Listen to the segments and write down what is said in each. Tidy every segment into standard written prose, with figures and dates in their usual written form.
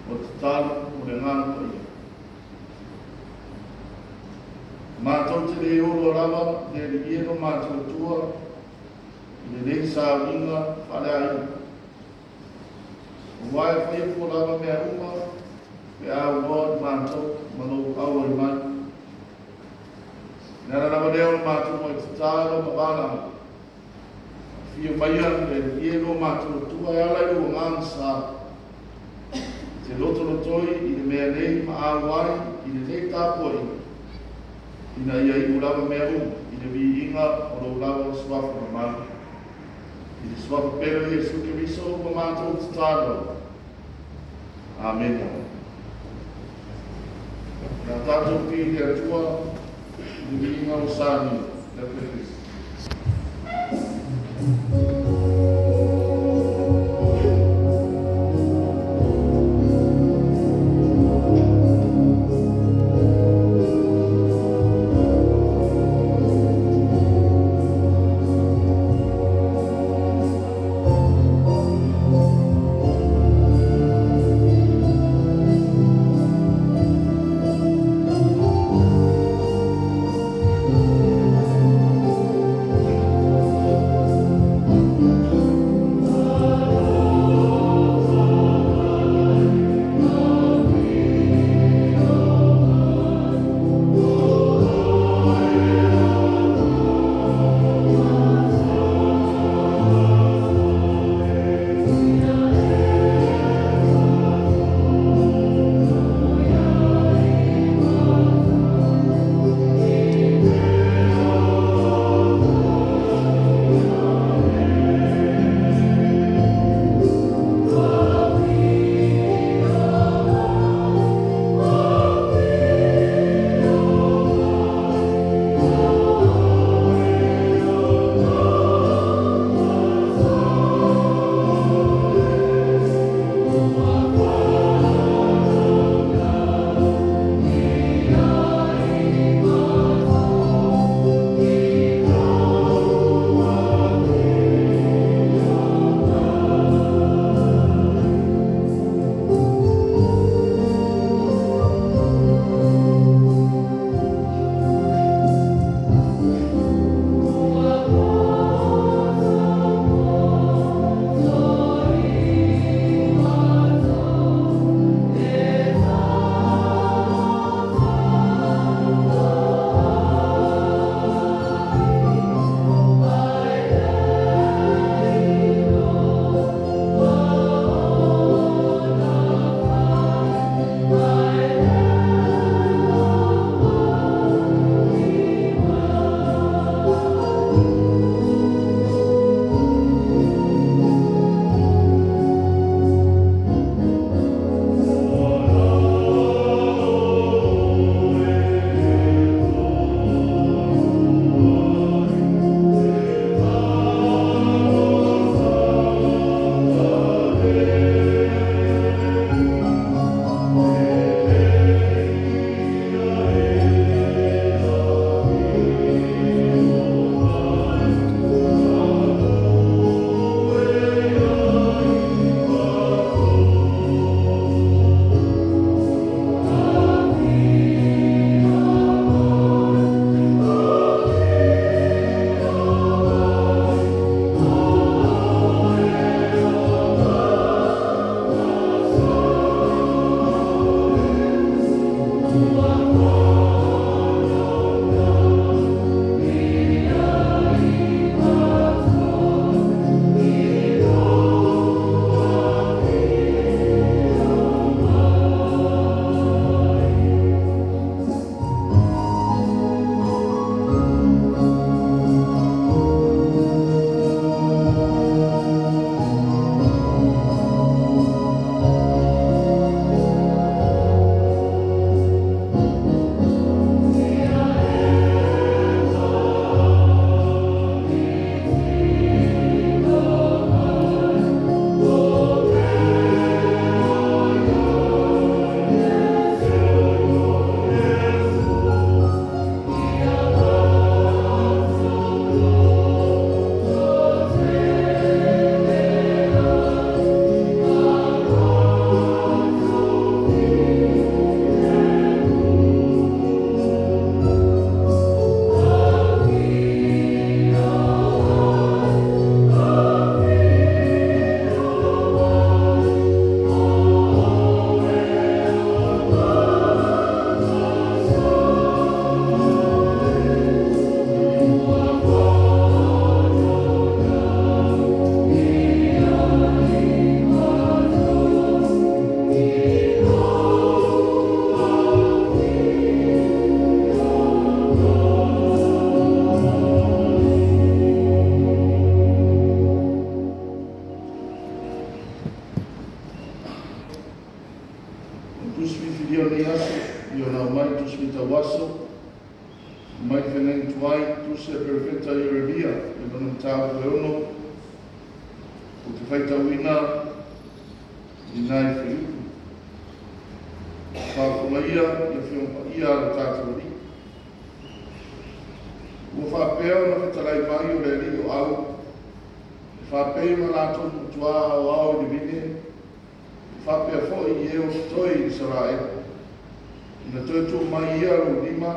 O le tatalo mo le Agaga Paia. Matou te le oloa lava le Alii e lo matou Atua i lenei sauniga faaleaiga. Aua e faia fua lava mea uma pe a aunoa i matou ma lou auai mai. O le ala lava lea o le matou muai tatalo ma valaau. Afio maia le Alii e lo matou Atua e ala i lou Agaga Sa. E te lotolotoi i le mea nei ma auai i lenei tapuaiga, ina ia iu lava mea uma i le viiga o lou lava suafa mamalu. I le suafa pele o Iesu Keriso ua matou tatalo. Amena. O le a tatou pipii i le Atua i le viiga o sani. Le Kristo. O le tusi filifilia o lenei aso, i ona aumai tusi faitauaso, mai le feagaiga tuai, tusi a le Perofeta Ieremia i lona mataupu e 6, ou te faitauina i nai fuaiupu. Faafofoga ia i Afioga Paia a lo tatou Alii. Ua faapea ona fetalai mai o le Alii o au, e faapei ona latou matuā aoao i le vine, e faapea foi i e o totoe i Isaraelu. Ina toe tuu mai ia lou lima,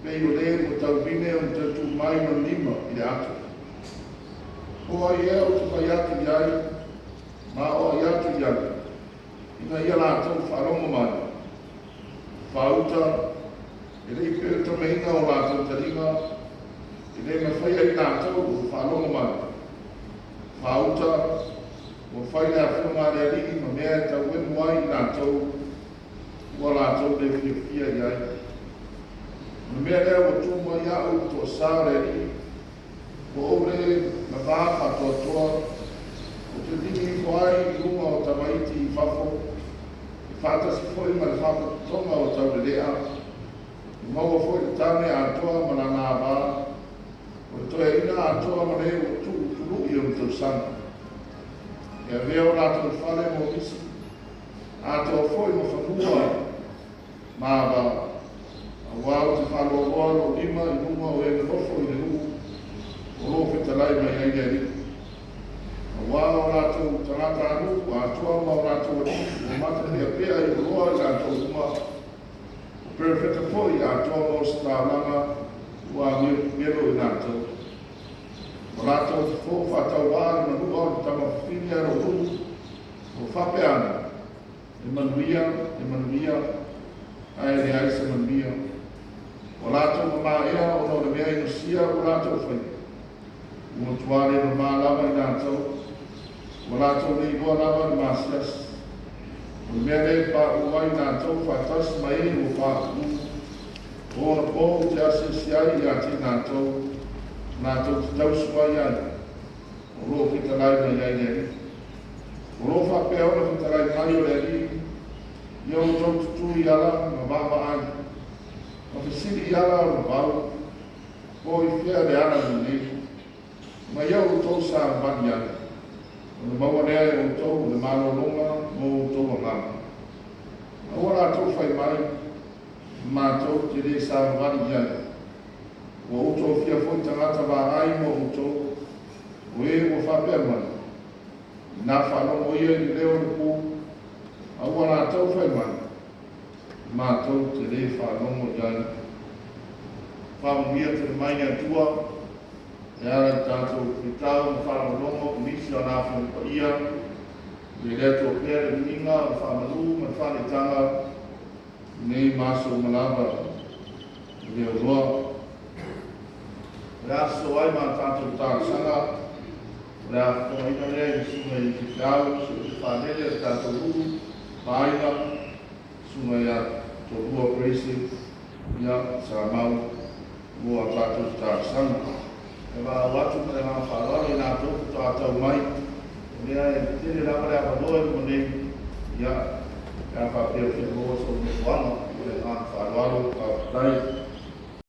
pei o le ua tauvine ona toe tuu mai lona lima i le ato. Po o ai ea ou te fai atu i ai, ma o ai atu i ai, ina ia latou faalogo mai. Faauta, e le i peletameina o latou taliga, e le mafai ai latou ona faalogo mai. Faauta, ua fai le afioga a le Alii ma mea e tauemu ai i latou ua latou le fiafia i ai. O le mea lea ua tu mai au i le toasa o le Alii, ua ou le gavā faatoatoa, ou te ligi ifo ai i luga o tamaiti i fafo, e faatasi foi ma le faapotopotoga o taulelea, e maua foi le tane atoa ma lana ava, o le toeaina atoa ma le ua tu'u tulu'i ona tausaga. E avea o latou fale mo nisi, atoa foi ma fanua ma ava, auā ou te faaloaloa lou lima i luga o e nonofo i le nuu o lo o fetalai mai ai le Alii. Auā o latou tagatanuu atoa ma o latou alii ua matapeapea i oloa i latou uma, o perofeta foi atoa ma ositaulaga ua amio pepelo i latou. Ua latou fofo faatauvaa le manua o le tamafafine a lou nuu, ua faapea ane, e manuia, e manuia, ae leai se manuia. Ua latou mamaea ona o le mea inosia ua latou faia. Ua matua le mamā lava i latou, ua latou le iloa lava le masiasi. O le mea lea e pauu ai latou faatasi ma e ua pauu. O ona po ou te asiasi ai ia te i latou, latou te tausi mai ai, o lo o fetalai mai ai le Alii. O lo o faapea ona fetalai mai o le Alii, ia outou tutū i ala ma vaavaai, ma fesili i ala o le vavau, po i fea le ala lelei, ma ia outou savavali ai, ona maua lea e outou o le malologa mo outou agaga. Aua latou fai mai, matou te le savavali i ai. Ua ou tofia foi tagata vaai mo outou, o e ua faapea mai, ina faalogo ia i le leo o le pu, aua latou fai mai, matou te le faalogo i ai. Faamanuia tele mai le Atua e ala i tatou faitau ma faalogologo i nisi o ana Afioga Paia, i le Atua pea le viiga o le faamalu ma le faaneetaga nei ma aso uma lava i le auloa. O le aso ai ma tatou talosaga, o le afofogaina lea i le susuga i le faifeau, si o te faalele o le tatou nuu, maaiga, susuga ia Tolua Grace, ia Samau, mo a tatou talosaga. E vaau atu ma le agaga faaaloalo i latou faatoa tau mai, o lea e tele lava le avanoa i luma nei, ia, pe a faapea o fia maua sou nofoaga, o le agaga faaaloalo, faafetai.